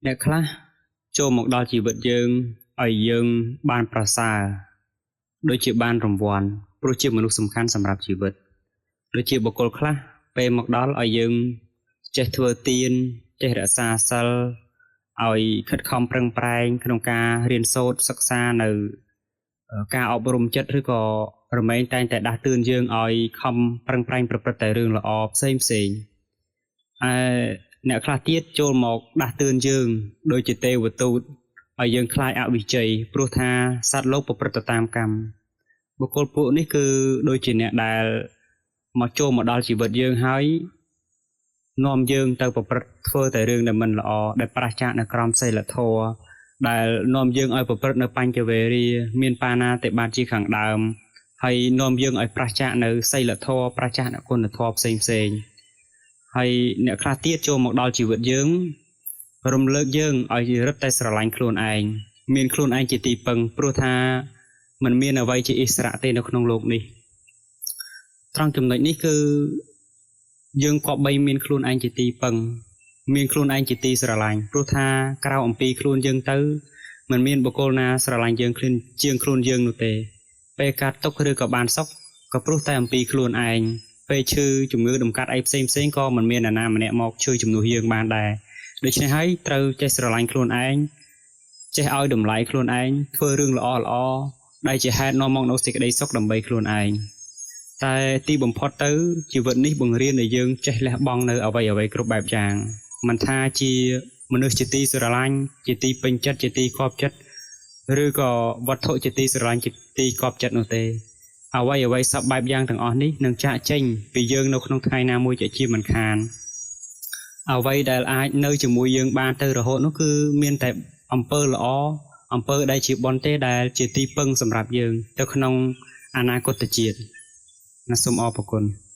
អ្នកខ្លះចូលមកដល់ជីវិតយើងឲ្យយើងបានប្រសើរដូចជាបានរង្វាន់ព្រោះជាមនុស្សសំខាន់សម្រាប់ជីវិតដូចជាបុគ្គលខ្លះពេលមកដល់ឲ្យយើងចេះធ្វើទានចេះរក្សាសីលឲ្យខិតខំប្រឹងប្រែងក្នុងការរៀនសូត្រសិក្សានៅការអប់រំចិត្តឬក៏រមែងតែងតែដាស់តឿនយើងឲ្យខំប្រឹងប្រែងប្រព្រឹត្តតែរឿងល្អផ្សេងផ្សេងឯអ្នកខ្លះទៀតចូលមកដាស់តឿនយើងដូចជាទេវទូតឲ្យយើងខ្លាចអវិជ័យព្រោះថាសត្វលោកប្រព្រឹត្តទៅតាមកម្មបុគ្គលពួកនេះគឺដូចជាអ្នកដែលមកចូលមកដល់ជីវិតយើងហើយនាំយើងទៅប្រព្រឹត្តធ្វើតែរឿងដែលមិនល្អដែលប្រឆាចនៅក្រមសីលធម៌ដែលនាំយើងឲ្យប្រព្រឹត្តនៅបញ្ចវេរាមានបាណាតិបាតជាខាងដើមហើយនាំយើងឲ្យប្រឆាចនៅសីលធម៌ប្រឆាចនៅគុណធម៌ផ្សេងផ្សេងហើយអ្នកខ្លះទៀតចូលមកដល់ជីវិតយើងរំលើកយើងឲ្យរឹតតែស្រឡាញ់ខ្លួនឯងមានខ្លួនឯងជាទីពឹងព្រោះថាมันមានអ្វីជាអិសរៈទេនៅក្នុងលោកនេះត្រង់ចំណុចនេះគឺយើងគប្បីមានខ្លួនឯងជាទីពឹងមានខ្លួនឯងជាទីស្រឡាញ់ព្រោះថាក្រៅអំពីខ្លួនយើងទៅมันមានបុគ្គលណាស្រឡាញ់យើងខ្លួនជាងខ្លួនយើងនោះទេពេលកាត់ទុកឬក៏បានសុខក៏ព្រោះតែអំពីខ្លួនឯងពេលឈឺជំងឺដំកាត់អីផ្សេងផ្សេងក៏មិនមានអ្នកណាម្នាក់មកជួយជំនួសយើងបានដែរដូច្នេះហើយត្រូវចេះស្រឡាញ់ខ្លួនឯងចេះឲ្យតម្លៃខ្លួនឯងធ្វើរឿងល្អល្អដែលជាហេតុនាំមកនូវសេចក្តីសុខដើម្បីខ្លួនឯងតែទីបំផុតទៅជីវិតនេះបង្រៀនឲ្យយើងចេះលះបង់នៅអ្វីអ្វីគ្រប់បែបយ៉ាងមិនថាជាមនុស្សជាទីស្រឡាញ់ជាទីពេញចិត្តជាទីគាប់ចិត្តឬក៏វត្ថុជាទីស្រឡាញ់ជាទីគាប់ចិត្តនោះទេអ្វីអ្វីសពបែបយ៉ាងទាំងអស់នេះនឹងចាកចេញពីយើងនៅក្នុងថ្ងៃណាមួយជាមិនខានអ្វីដែលអាចនៅជាមួយយើងបានទៅរហូតនោះគឺមានតែអំពើល្អអំពើដែលជាបុណ្យទេដែលជាទីពឹងសម្រាប់យើងទៅក្នុងអនាគតជាតិណាសូមអរគុណ។